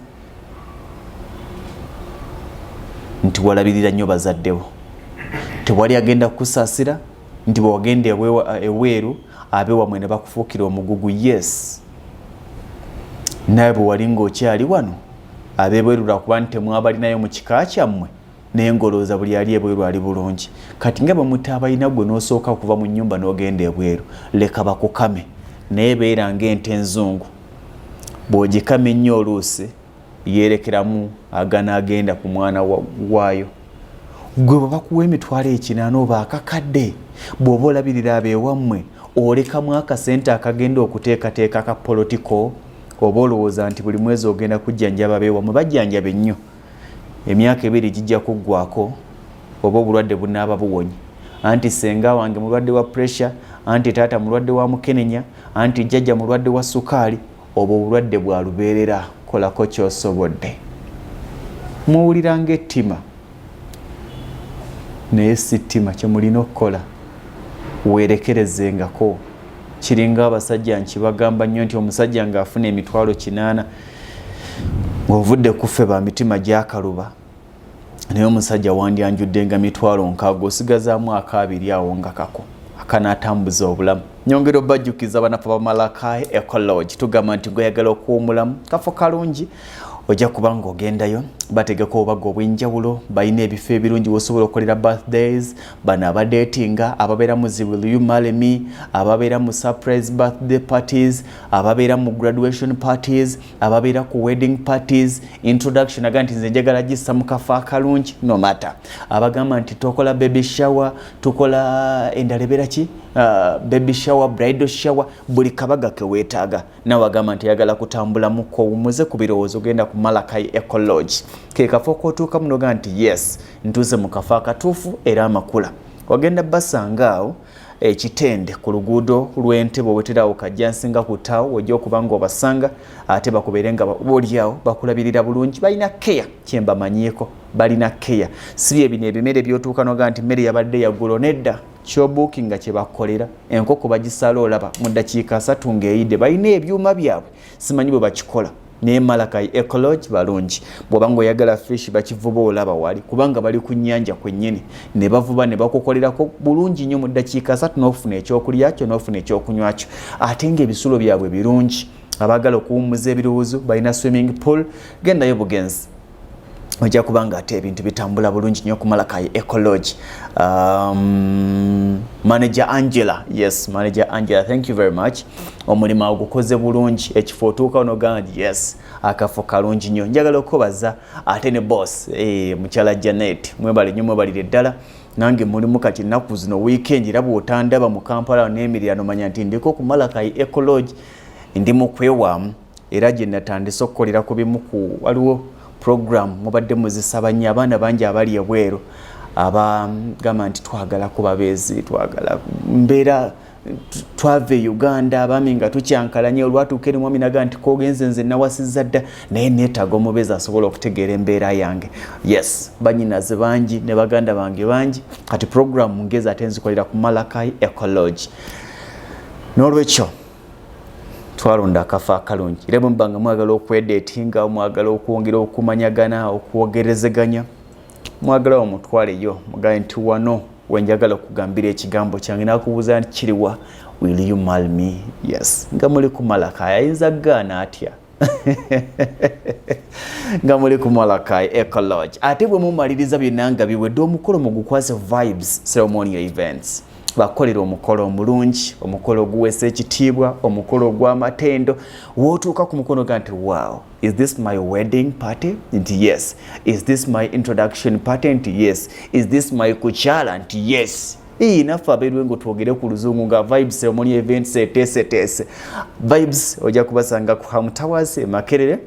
nti walabirira nnyo bazaddewo, tewali agenda kukusaasira nti bwe wagenda ebweru abewamwe ne bakufuukira omugugu. Yes, naye bwe wali ng'okyali wano ab'ebweru lwakuba nti temwabalinayo mu kika kyammwe, naye ng'olowooza buli ali ebweru ali bulungi. Kati nga bwe mutaabalina, gwe n'osooka okuva mu nnyumba n'ogenda ebweru, leka bakukame, naye beera ng'ente enzungu, bw'ogikama ennyo oluusi yeerekeramu aganaagenda ku mwana waayo. Gwe bwe bakuwa emitwalo 80 oba akakadde, bw'oba olabirira abeewammwe, olekamu akasente akagenda okuteekateeka akapolotiko, oba olowooza nti buli mwezi ogenda kujjanjaba abeewammwe? Bajjanjabe nnyo, emyaka 2 gijja kuggwako oba obulwadde bunaaba buwonye. Anti senga wange mulwadde wa pressure, anti taata mulwadde wa mukenenya, anti jjajja mulwadde wa sukaali. Obwo obulwadde bwa lubeerera, kolako kyosobodde. Muwulira ng'ettima, naye si ttima. Kyemulina okukola, weerekerezengako. Kiringa abasajja, nkibagamba nnyo nti omusajja ng'afuna emitwalo 80, ng'ovudde kuffe ba mitima gyakaluba, naye omusajja wandyanjudde nga 60,000, osigazaamu akaabiri awo nga kako. Akanaatambuza obulamu. Nyongera obajjukiza banafe ba Malakai Eco Lodge, tugamba nti gweyagala okuwumulamu, kafo kalungi, ojja kuba nga ogendayo. Bategeka obubaga obw'enjawulo, balina ebifo ebirungi wosobola okukolera birthdays. Bano abadeetinga, ababeera mu zi "Will you marry me?", ababeera mu surprise birthday parties, ababeera mu graduation parties, ababeera ku wedding parties, introduction, aga nti nze njagala gissa mu kafo akalungi, no matter abagamba nti tokola baby shower, tukola endala ebeera ki, baby shower, bridal shower, buli kabaga keweetaaga. Nawe agamba nti ayagala kutambulamuko, owumuze ku birowoozo, ogenda ku Malakai Eco Lodge. Ke kafo kootuukamu noga nti yes, ntuuse mu kafo akatuufu era amakula. Wagenda basanga awo Ekitende ku luguudo lw'Entebe, oweterawo Kajjansi nga ku ttaawo, ojja okuba nga obasanga, ate bakubeere nga booliawo bakulabirira bulungi. Balina keya, kyembamanyiiko balina keya. Si bye bino ebimere byotuuka noga nti mmere yabadde yaggulo. Nedda, kyobuukinga kye bakolera. Enkoko bagisala olaba mu ddakiika 30 ng'eyidde. Balina ebyuma byabwe, simanyi bwe bakikola, naye Malakai Eco Lodge balungi. Bw'oba nga oyagala fish, bakivuba olaba wali, kubanga bali ku nnyanja kwennyini, ne bavuba ne bakukolerako bulungi nnyo mu ddakiika 30, n'ofuna ekyokulya kyo, n'ofuna ekyokunywa kyo. Ate ng'ebisulo byabwe birungi. Abaagala okuwummuza ebirowoozo, balina swimming pool. Gendayo bugenzi, ojja kubanga ate ebintu bitambula bulungi nnyo ku Malakai Eco Lodge. Manager Angela, yes, Manager Angela, thank you very much. Omulimu agukoze bulungi. Ekifo otuuka nogamba nti yes, akafo kalungi nnyo. Njagala okubaza ate ne boss, mukyala Janet, mwebale nnyo, mwebalire ddala. Nange mulimu kati ennaku zino weekend, era bw'otandaba mu Kampala n'emiriraano, manya nti ndiko ku Malakai Eco Lodge, ndi mu kwewaamu, era gye natandise okukolera ku bimu ku waliwo program mubadde muzisaba nnyo. Abaana bangi abali ebweru abagamba nti twagala kubabeezi, twagala mbeera, twava e Uganda abaami nga tukyankalanye, olwatuuka eri mwami naga nti kogenze, nze nawasizza dda, naye neetaaga omubeezi asobola okutegeera embeera yange. Yes, banyinaze bangi ne baganda bange bangi. Kati program ngezi ate nzikolera ku Malakai Eco Lodge. N'olwekyo twalonda akafo akalungi, era bwe muba nga mwagala okwedeetinga, mwagala okwongera okumanyagana, okwogerezeganya, mwagala omutwaleyo, mugambe nti wano wenjagala okugambira ekigambo kyange, nakubuuza nti kiriwa, "Will you marry me?" Yes, nga muli ku Malakai, ayinza kugaana atya nga muli ku Malakai Eco Lodge? Ate bwe mumaliriza byonna nga biwedde, omukolo mugukwase Vibes Ceremonial Events, bakolera omukolo omulungi, omukolo oguweesa ekitiibwa, omukolo ogw'amatendo. Wootuuka ku mukono ga nti wow, is this my wedding party? Nti yes. Is this my introduction party? Nti yes. Is this my kukyala? Nti yes. Iyi naffe abeerwe twogere ku luzungu nga Vibes Ceremonial Events eteeseteese. Vibes ojja kubasanga ku Ham Towers e Makerere,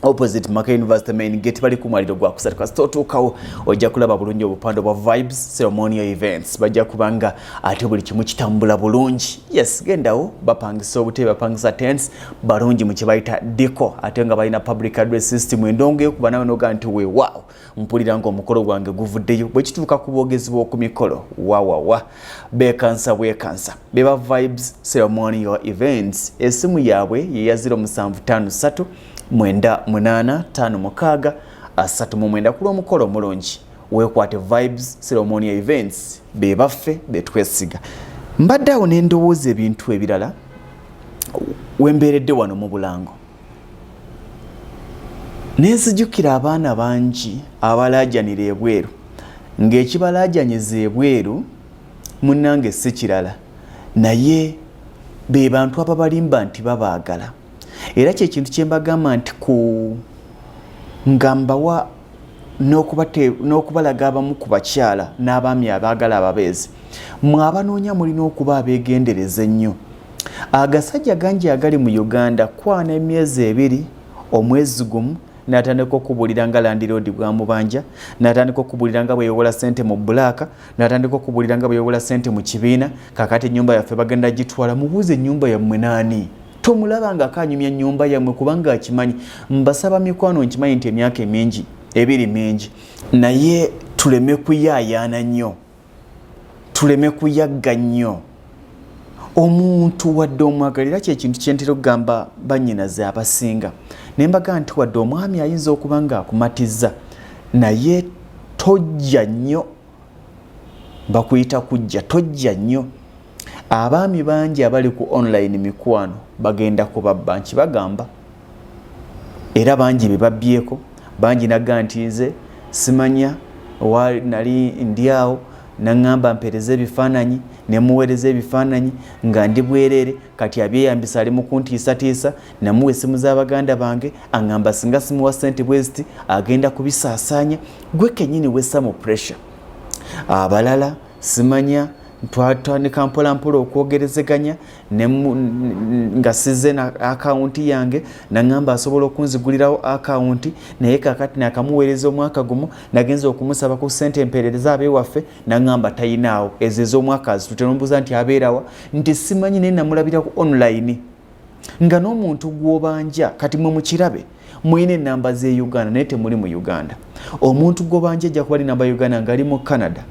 opposite Makerere University main gate, bali ku mwaliro gwa kusatu. Kasita otuukawo ojja kulaba bulungi obupande bwa Vibes Ceremonial Events. Bajja kubanga ate buli kimu kitambula bulungi. Yes, gendawo, bapangisa obutebe, bapangisa tents, balungi mu kye bayita decor, ate nga balina public address system endongo ekuba nawe noga nti weewaawo, mpulira nga omukolo gwange guvuddeyo. Bwe kituuka ku bwogezi bw'oku mikolo, wawawa, bekansa bwekansa. Beba Vibes Ceremonial Events. Esimu yaabwe yeya 0753 98 56 39. Ku lw'omukolo omulungi, weekwate Vibes Ceremonial Events, be baffe betwesiga. Mbadde awo nendowooza ebintu ebirala wembeeredde wano mu bulango, nenzijukira abaana bangi abalaajanira ebweru, ng'ekibalaajanyiza ebweru munnange si kirala, naye be bantu ababalimba nti babaagala. Era kyekintu kyembagamba nti ku nga mbawa n'okubalaga abamu ku bakyala n'abaami abaagala ababeezi. Mwe abanoonya mulina okuba abeegendereza ennyo. Agasajja gangi agali mu Uganda kwana emyezi 2, omwezi 1, n'atandika okubuulira nga landlord bwamubanja, n'atandika okubuulira nga bweyowola sente mu black, n'atandika okubuulira nga bweyowola sente mu kibiina. Kakati ennyumba yaffe bagenda gitwala. Mubuuze ennyumba yammwe naani? Tomulaba nga akanyumya ennyumba yammwe, kubanga akimanyi. Mbasaba mikwano, nkimanyi nti emyaka emingi ebiri mingi, naye tuleme kuyaayaana nnyo, tuleme kuyagga nnyo. Omuntu wadde omwagalira, kyekintu kyentera okugamba bannyinaze abasinga, ne mbaga nti wadde omwami ayinza okuba nga akumatizza, naye tojja nnyo, bakuyita kujja, tojja nnyo. Abaami bangi abali ku online mikwano bagenda kubabba, nkibagamba, era bangi bebabbyeko. Bangi naga nti nze simanya wa nali ndi awo, naŋŋamba mpereze ebifaananyi, nemuweereza ebifaananyi nga ndi bwereere. Kati abyeyambisa, ali mu kuntiisatiisa. Namuwa essimu z'abaganda bange, aŋŋamba singa simuwa ssente bweziti agenda kubisaasaanya. Gwe kennyini wessa mu pressure. Abalala simanya twatandika mpolampola okwogerezeganya nga size na akawunti yange, naŋŋamba asobola okunzigulirawo akawunti. Naye kakati nakamuweereza omwaka gumu, nagenza okumusaba ku ssente empeerereza abewaffe, naŋŋamba tayinaawo ezo ez'omwaka azitute. Nombuuza nti abeerawa? Nti simanyi, naye namulabira ku online. Nga n'omuntu gw'obanja, kati mwe mukirabe, mulina enamba z'e Uganda naye temuli mu Uganda. Omuntu gw'obanja ajja kuba ali namba Uganda ng'ali mu Canada,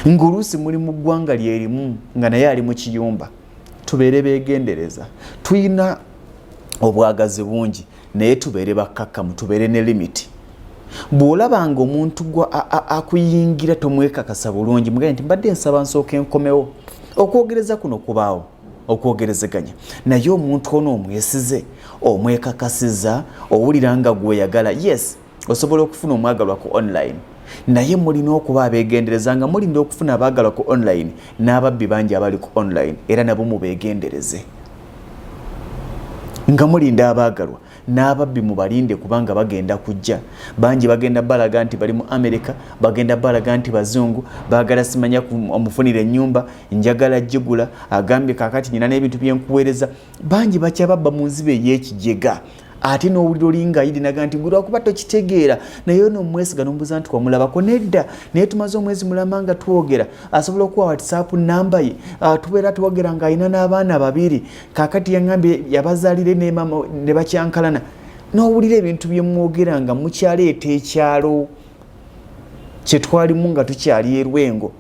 ng'oluusi muli mu ggwanga lyerimu nga naye ali mu kiyumba. Tubeere beegendereza. Tulina obwagazi bungi, naye tubeere bakkakkamu, tubeere ne limit. Bw'olaba nga omuntu akuyingira tomwekakasa bulungi, mugambe nti mbadde nsaba nsooka enkomewo. Okwogereza kuno kubaawo, okwogerezeganya, naye omuntu ono omwesize, omwekakasiza, owulira nga gweyagala. Yes, osobola okufuna omwagalwa ku online, naye mulina okuba abeegendereza nga mulinda okufuna abaagalwa ku online. N'ababbi bangi abali ku online, era nabo mubeegendereze. Nga mulinda abaagalwa, n'ababbi mubalinde, kubanga bagenda kujja bangi. Bagenda balaga nti bali mu America, bagenda balaga nti bazungu, baagala simanya omufunira ennyumba, njagala gigula, agambye kakati nyina n'ebintu byenkuweereza. Bangi bakyababba mu nziba ey'ekijega. Ate n'owulira olinga ayidi naga nti gwe lwakuba tokitegeera, naye ono omwesiga. Nomubuuza nti wamulabako? Nedda, naye tumaze omwezi mulamba nga twogera, asobola okuwa WhatsApp namba ye. Tubeera twogera ng'alina n'abaana babiri, kakati yaŋambye yabazaalire ne mama ne bakyankalana. N'owulira ebintu byemwogera nga mukyaleeta ekyalo kyetwalimu nga tukyali erwengo.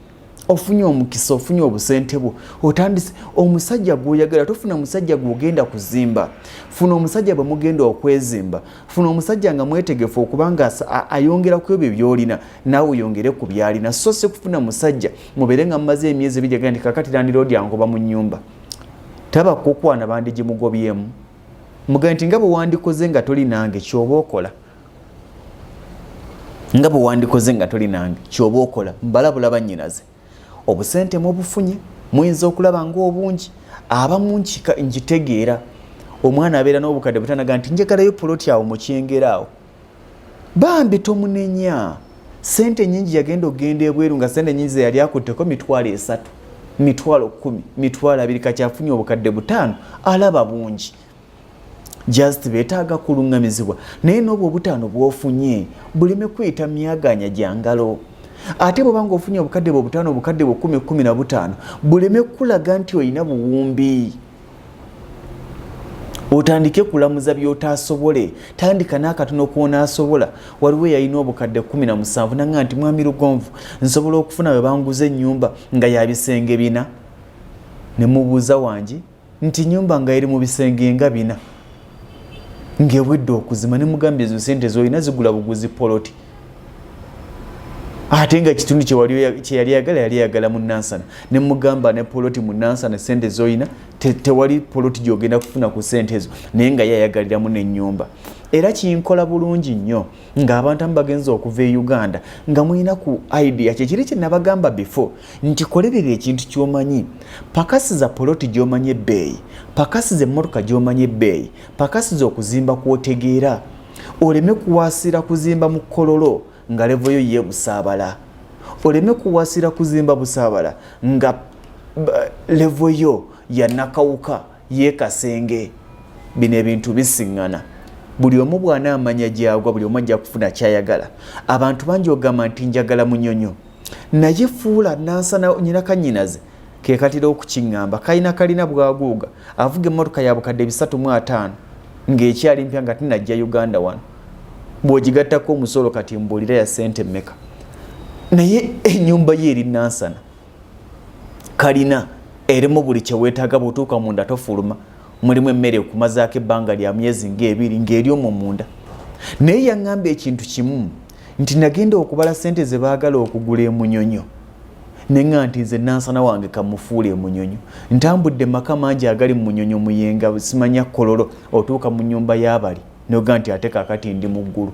Ofunye omukisa, ofunye obusente bwo, otandise omusajja gwoyagala. Tofuna musajja gwogenda kuzimba, funa omusajja bwe mugenda okwezimba. Funa omusajja nga mwetegefu okubanga ayongera ku ebyo byolina, naawe oyongere ku byalina, so si kufuna musajja mubeere nga mumaze emyezi ebiri agenda nti kakati landlord angoba mu nnyumba. Taba kukwana bandigimugobyemu. Mugambe nti nga bwe wandikoze nga toli nange kyoba okola, nga bwe wandikoze nga toli nange kyoba okola. Mbalabula bannyinaze, obusente mubufunye, muyinza okulaba ngaobungi. Abamu nkitegeera, omwana abeera n'obukadde butanaga nti njagalayo poloti awo mukyengera awo. Bambi tomunenya, sente nyingi yagenda okugenda ebweru nga sente nyingi zeyali akutteko 30,000, 10,000, 20,000. Kakyafunye obukadde 5, alaba bungi. Just beetaaga kuluŋŋamizibwa. Naye n'obwo obutaano bw'ofunye buleme kweyita myaganya gya ngalo. Ate bw'oba ng'ofunye obukadde bwe 5, obukadde bwe 10, 15, buleme kulaga nti olina buwumbi otandike kulamuza by'otaasobole. Tandika n'akatono kw'onaasobola. Waliwo eyalina obukadde 17 nanga nti mwami Lugonvu, nsobola okufuna we banguza ennyumba nga ya bisenge 4? Ne mubuuza wangi, nti nyumba nga eri mu bisenge nga 4 ng'ewedde okuzima. Ne mugambye ezo sente zolina zigula buguzi poloti, ate nga ekitundu kyeyali yagala yali yagala mu Nansana. Ne mugamba ne poloti mu Nansana sente zolina tewali poloti gyogenda kufuna ku sente ezo, naye nga yayagaliramu n'ennyumba. Era kinkola bulungi nnyo ng'abantu amu bagenza okuva e Uganda nga mulina ku idea. Kyekiri kye nabagamba before nti kolerera ekintu ky'omanyi. Pakasiza poloti gy'omanyi ebbeeyi, pakasiza emmotoka gy'omanyi ebbeeyi, pakasiza okuzimba kw'otegeera. Oleme kuwasira kuzimba mu Kololo nga level yo ye Busaabala, oleme kuwasira kuzimba Busaabala nga level yo ya Nakawuka yekasenge. Bino ebintu bisiŋŋana. Buli omu bw'anaamanya gyagwa, buli omu ajja kufuna kyayagala. Abantu bangi ogamba nti njagala Munyonyo, naye fuula Nansana nyina kanyinaze kekatera okukiŋŋamba. Kalina kalina bwaguuga, avuga emmotoka ya bukadde 350 ng'ekyali mpya nga tinajja Uganda wano. Bw'ogigattako omusolo kati mbuulira ya ssente mmeka? Naye ennyumba ye eri Nansana, kalina erimu buli kyeweetaaga. Bw'otuuka munda tofuluma, mulimu emmere ekumazaako ebbanga lya myezi ng'ebiri ng'eri omwo munda. Naye yaŋŋamba ekintu kimu nti nagenda okubala ssente ze baagala okugula emunyonyo. Neŋŋa nti nze Nansana wange kamufuule Munyonyo. Ntambudde maka mangi agali mu Munyonyo, Muyenga, simanya Kololo, otuuka mu nyumba y'abali noga nti ate kakati ndi mu ggulu.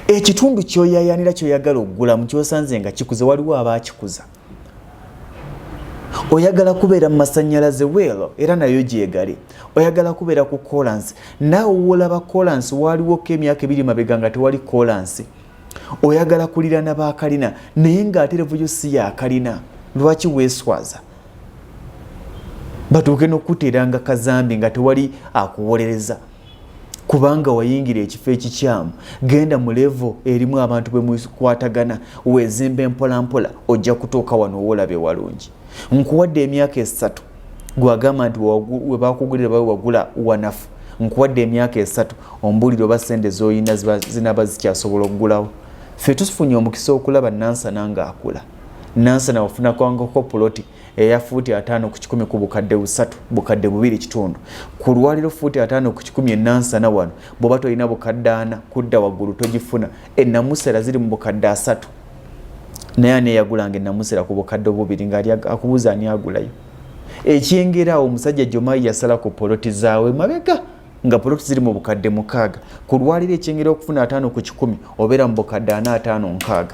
Ekitundu kyoyayanira kyoyagala okugulamu kyosanze nga kikuze, waliwo abakikuza. Oyagala kubeera mu masanyalaze, weelo era nayo gyegali. Oyagala kubeera ku kolansi, naawe wolaba kolansi waliwoko emyaka 2 mabega nga tewali kolansi. Oyagala kulirana bakalina naye ng'ate level yo si yakalina, lwaki weeswaza batuuke n'okukuteeranga kazambi nga tewali akuwolereza kubanga wayingira ekifo ekikyamu? Genda mu level erimu abantu bwe mukwatagana, weezimba empolampola, ojja kutuuka wano woolaba ewalungi. Nkuwadde emyaka 3. Gwagamba nti we bakugulira bawe wagula wanafu, nkuwadde emyaka 3 ombuulire oba sente z'olina zinaaba zikyasobola okugulawo. Ffe tufunye omukisa okulaba Nansana ng'akula. Nansana wafunakangako puloti eya fuuti 50 ku 100 ku bukadde 3, bukadde 2.5. Ku lwaliro fuuti 50 ku 100 enansana wano bw'oba tolina bukadde 40 kudda waggulu togifuna. Enamusera ziri mu bukadde 30, naye ani eyagulanga enamusera ku bukadde 2 ngaali akubuuza ani agulayo? Ekyengera awo omusajja Jomayi yasala ku poloti zaawe mabega nga poloti ziri mu bukadde 6. Ku lwaliro ekyengera okufuna 50 ku 100 obeera mu bukadde 40, 50, 60.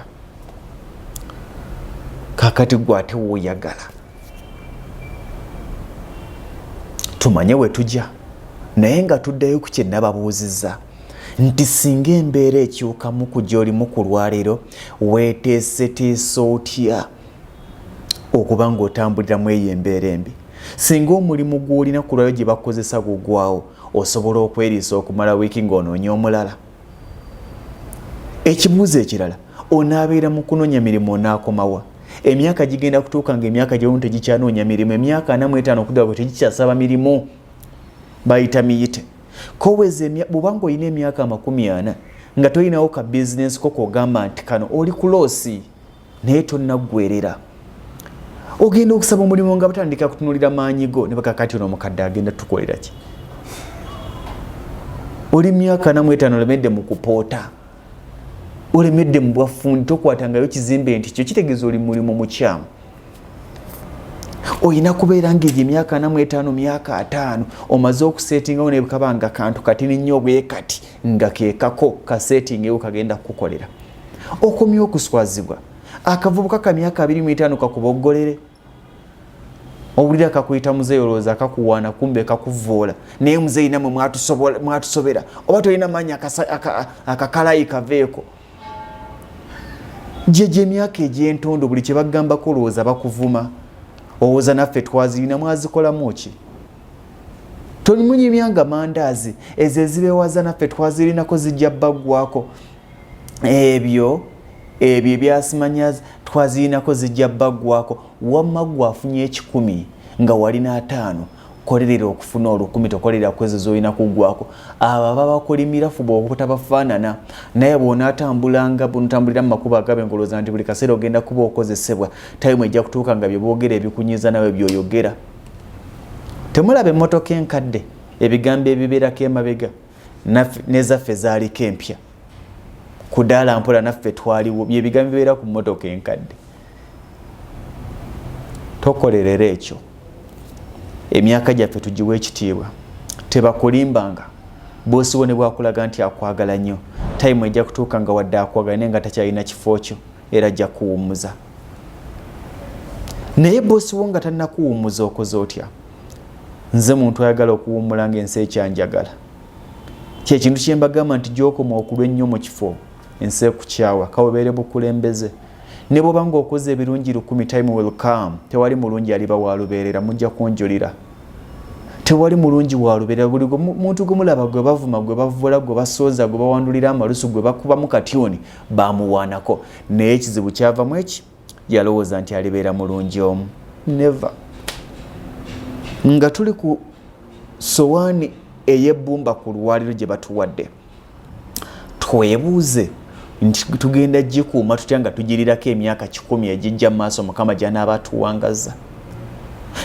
Kakati gwe ate woyagala tumanye we tujja, naye nga tuddayo ku kyenababuuzizza nti singa embeera ekyukamu ku gy'olimu ku lwaleero, weeteeseteese otya okuba ng'otambuliramu eyo embeera embi? Singa omulimu gw'olina ku lwayo gye bakozesa gugwawo, osobola okweriisa okumala wiiki ng'onoonya omulala? Ekibuuzo ekirala, onaabeera mu kunoonya mirimu onaakomawa? Emyaka gigenda kutuuka nga emyaka gyolimu tegikyanoonya mirimu. Emyaka 45 okudda bwe tegikyasaba mirimu, bayita miyite koweza. Bw'oba ng'olina emyaka 40 nga tolinawo ka bizinensi ko kogamba nti kano, oli ku loss, naye tonnaggwerera. Ogenda okusaba omulimu nga batandika kutunulira maanyi go ne bakakati ono omukadde agenda tukolera ki? Oli myaka 45, olemedde mu kupoota, olemedde mu bwafundi, tokwatangayo kizimbe nti kyo kitegeeza oli mulimu mukyamu. Olina kubeera ngaegyo emyaka 45, myaka 50 omaze okusetingawo nebukaba nga kantu katini nnyo bwe kati nga kekako kasetingewo kagenda kukukolera, okomye okuswazibwa. Akavubuka ka myaka 25 kakuboggolere, owulira kakuyita muzeeyi, olowooza kakuwaana, kumbe kakuvoola. Naye muzeeyi namwe mwatusobera, oba tolina maanyi akakalayi kaveeko. Gyegyo emyaka egy'entondo, buli kyebagambako olowooza bakuvuma, owooza naffe twazirina. Mwazikolamu ki? Tolimunyimyanga mandaazi ezo ezibewaza, naffe twazirinako, zijja baggwako. Ebyo ebyo ebyasimanya twazirinako, zijja baggwako. Wamma gwe afunye 100 nga walina 50, kolerera okufuna 1000, tokolerera ku ezo zolina kuggwako. Abo ababakolimira fuba obutabafaanana. Naye bw'onaatambulanga bonatambulira mu makubo agabe ngolowooza nti buli kaseera ogenda kuba okozesebwa, time ejja kutuuka nga bye boogera ebikunyiza nawe byoyogera. Temulaba emmotoka enkadde ebigambo ebibeerako emabega? Nezaffe zaaliko empya kudaala mpola, naffe twaliwo, byebigambo bibeera ku mmotoka enkadde. Tokolerera ekyo. Emyaka gyaffe tugiwa ekitiibwa. Tebakulimbanga. Boosiwo ne bwakulaga nti akwagala nnyo, time ejja kutuuka nga wadde akwagala naye nga takyalina kifo kyo, era ajja kuwummuza. Naye boosiwo nga tannakuwummuza, okoze otya? Nze muntu ayagala okuwummula ngaensi ekyanjagala. Kyekintu kyembagamba nti gyokoma okulwa ennyo mu kifo, ensi ekukyawa, kawebeere bukulembeze ne bwoba ng'okoze ebirungi 1000, time will come. Tewali mulungi aliba walubeerera, mujja kunjulira. Tewali mulungi walubeerera. Buli muntu gwemulaba gwe bavuma, gwe bavula, gwe basooza, gwe bawandulira amalusu, gwe bakubamu katyuni, bamuwaanako. Naye ekizibu kyavamu eki yalowooza nti alibeera mulungi omu. Never. Nga tuli ku sowaani ey'ebbumba ku lwaliro gye batuwadde, twebuuze nti tugenda gikuuma tutya nga tugirirako emyaka 100 egijja mu maaso Mukama gy'anaaba atuwangaza?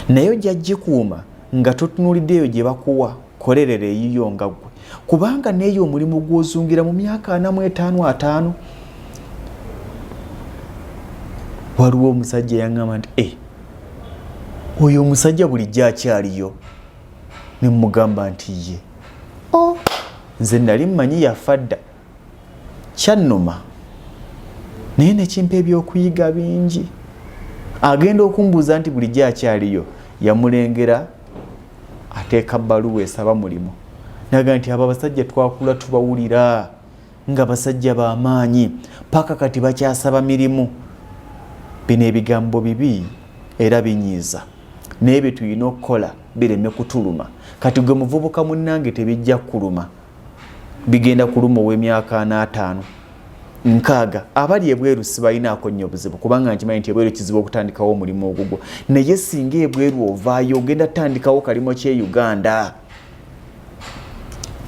Naye ojja gikuuma nga totunuulidde eyo gye bakuwa. Kolerera eyiyo nga ggwe, kubanga neeyo omulimu gw'ozungira mu myaka 45, 50. Waliwo omusajja yaŋŋamba nti e oyo omusajja bulijjo akyaliyo, ne mugamba nti ye. O nze nali mmanyi yafa dda. Kyannuma, naye nekimpa ebyokuyiga bingi. Agenda okumbuuza nti bulijjo akyaliyo, yamulengera ateeka bbaluwa esaba mulimu, naga nti abo abasajja twakula tubawulira nga basajja bamaanyi, paka kati bakyasaba mirimu. Bino ebigambo bibi era binyiiza, naye bye tulina okukola bireme kutuluma. Kati gwe muvubuka munnange, tebijja kukuluma, bigenda kuluma ow'emyaka 45, 60. Abali ebweru sibalinaako nnyo buzibu, kubanga nkimanyi nti ebweru kizibu okutandikawo omulimu ogugwo, naye singa ebweru ovaayo ogenda tutandikawo kalimo kye Uganda.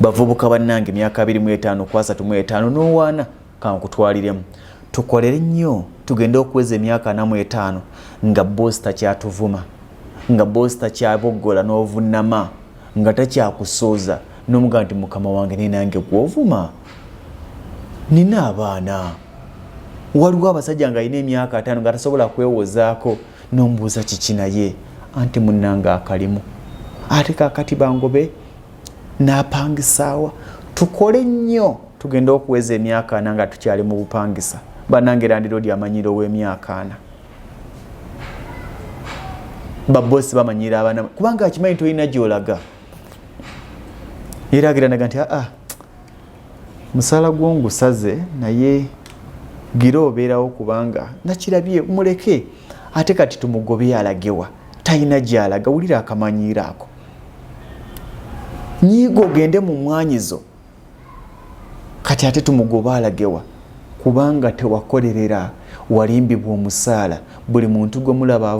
Bavubuka bannange, emyaka 25 ku 35 n'owaana kankutwaliremu, tukolere nnyo tugende okuweza emyaka 45 nga boosi takyatuvuma, nga boosi takyaboggola n'ovunama, nga takyakusooza n'omugaa nti mukama wange, naye nange gwovuma, nina abaana. Waliwo abasajja nga alina emyaka 50 nga tasobola kwewozaako, n'omubuuza kiki, naye anti munnange akalimu, ate kakati bangobe n'apangisaawa. Tukole nnyo tugende okuweza emyaka 40 nga tukyali mu bupangisa. Bannange, landlord amanyiro ow'emyaka 40, babosi bamanyira abaana, kubanga akimanyi tolina gyolaga. Era ageranaga nti aa musaala gwo ngusaze, naye gira obeerawo, kubanga nakirabye muleke. Ate kati tumugobye alagewa? Talina gyalaga. Wulira akamanyiiro ako, nyiiga ogende mu mwanyizo. Kati ate tumugoba alagewa? Kubanga tewakolerera, walimbibwa omusaala. Buli muntu gwe mulaba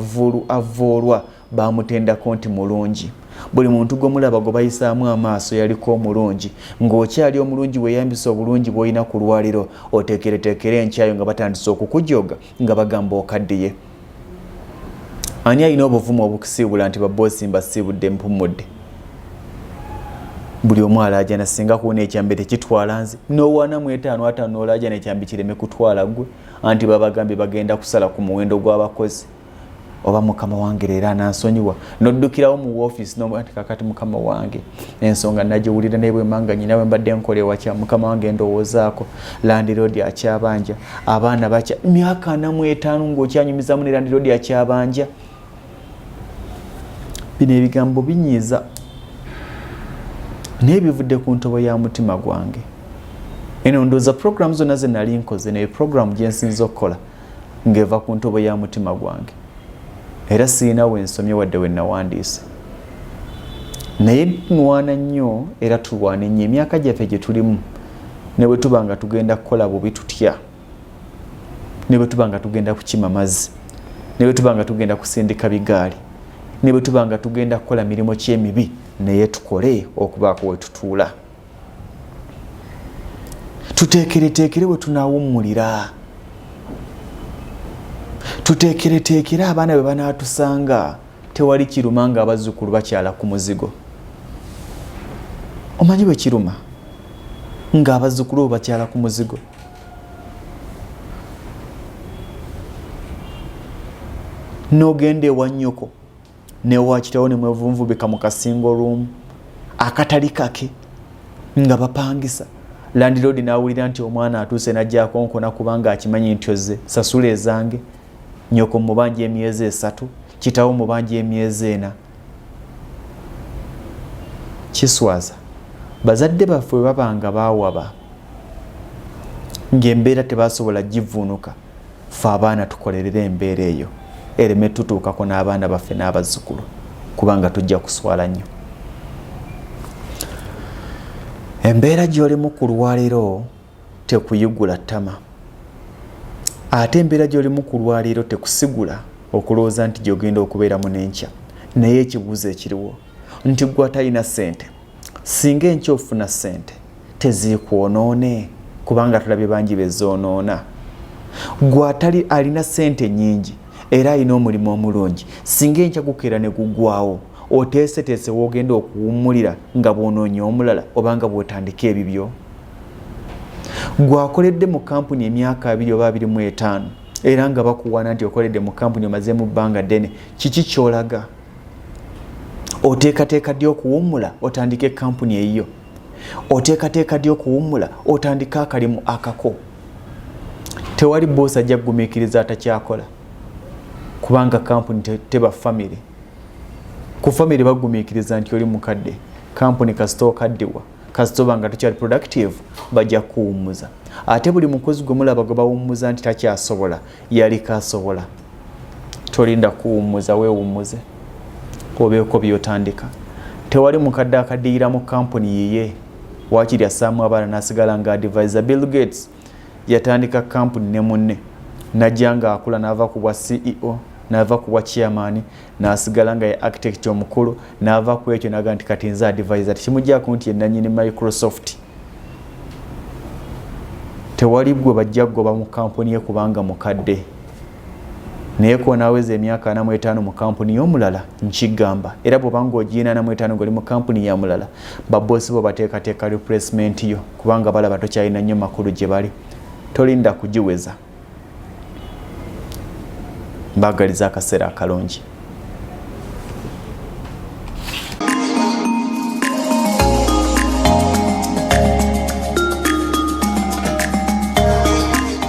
avoolwa bamutendako nti mulungi. Buli muntu gwe mulaba gwe bayisaamu amaaso yaliko omulungi. Ng'okyali omulungi, weeyambisa obulungi bw'olina ku lwaliro, oteekereteekere enkyayo nga batandise okukujoga nga bagamba okaddiye. Ani alina obuvumu obukusiibula nti baboosi mbasiibudde, mpumudde? Buli omu alaajana, singa kuuna ekyambe tekitwala nze. Nowaana mu etaano 50 n'olaajana ekyambe kireme kutwala gwe, anti babagambye bagenda kusala ku muwendo gw'abakozi. Oba mukama wange leero anansonyiwa? Noddukirawo mu woofiisi nti kakati mukama wange ensonga nagiwulira, naye bwemanga nyina bwe mbadde nkola ewakya mukama wange ndowoozaako, landlord akyabanja, abaana bakya myaka 45 ng'okyanyumizamu ne landlord akyabanja. Bino ebigambo binyiiza, naye bivudde ku ntobo ya mutima gwange. Eno ndowooza program zonna ze nali nkoze, naye program gye nsinza okukola ng'eva ku ntobo ya mutima gwange, era sirina we nsomye wadde we nawandiise, naye nwana nnyo era tulwane nnyo emyaka gyaffe gye tulimu. Ne bwe tuba nga tugenda kukola bubi tutya, ne bwe tuba nga tugenda kukima mazzi, ne bwe tuba nga tugenda kusindika bigaali, ne bwe tuba nga tugenda kukola mirimu kyemibi, naye tukole okubaako we tutuula. Tuteekereteekere we tunaawummulira, tuteekereteekere abaana bwe banaatusanga. Tewali kiruma nga abazzukulu bakyala ku muzigo. Omanyi bwe kiruma ng'abazzukulu bo bakyala ku muzigo? N'ogenda ewa nnyoko newa kitawo ne mwevunvubika mu kasingo room akatali kake nga bapangisa. Landlord n'awulira nti omwana atuuse, najja akonkona, kubanga akimanyi nti ozze sasula ezange. Nyoko mubanja emyezi 3, kitawo mubanja emyezi 4. Kiswaza. Bazadde baffe bwe babanga baawaba ng'embeera tebasobola givuunuka, fe abaana tukolerere embeera eyo ereme tutuukako n'abaana baffe n'abazzukulu, kubanga tujja kuswala nnyo. Embeera gy'olimu ku lwaleero tekuyigula ttama, ate embeera gy'olimu ku lwaleero tekusigula okulowooza nti gy'ogenda okubeeramu n'enkya. Naye ekibuuzo ekiriwo nti gwe atalina ssente, singa enkya ofuna ssente, teziikwonoone? Kubanga tulabye bangi bezoonoona. Gwe atali alina ssente nyingi era alina omulimu omulungi, singa enkya gukeera ne gugwawo, oteeseteese w'ogenda okuwummulira nga bw'onoonya omulala oba nga bw'otandika ebibyo? Gwe akoledde mu kampuni emyaka 20 oba 25. Era nga bakuwaana nti okoledde mu kampuni, omazeemu bbanga ddene, kiki kyolaga? Oteekateeka ddi okuwummula otandike kampuni eyiyo? Oteekateeka ddi okuwummula otandike akalimu akako? Tewali boosi ajja kugumiikiriza atakyakola, kubanga kampuni teba famire. Ku famire bagumiikiriza nti oli mukadde. Kampuni kasita okaddiwa, kasita oba nga tokyali productive, bajja kukuwummuza. Ate buli mukozi gwe mulaba gwe bawummuza nti takyasobola, yaliko asobola. Tolinda kuwummuza, weewummuze obeeko byotandika. Tewali mukadde akaddiyira mu kampuni yiye, waakiri assaamu abaana n'asigala nga advisor. Bill Gates yatandika kampuni ne munne, najja nga akula, n'ava ku bwa CEO, n'ava ku bwa chairman, n'asigala nga ye architect omukulu, n'ava ku ekyo naga nti kati nze advisor. Tekimuggyako nti yenanyini Microsoft. Tewali gwe bajja kugoba mu kampuni ye kubanga mukadde, naye konaaweza emyaka 45 mu kampuni y'omulala, nkigamba era bw'obanga ogiina 45 ng'oli mu kampuni ya mulala, baboosi bo bateekateeka replacement yo, kubanga balaba tokyalina nnyo makulu gye bali. Tolinda kugiweza. Mbaagaliza akaseera akalungi.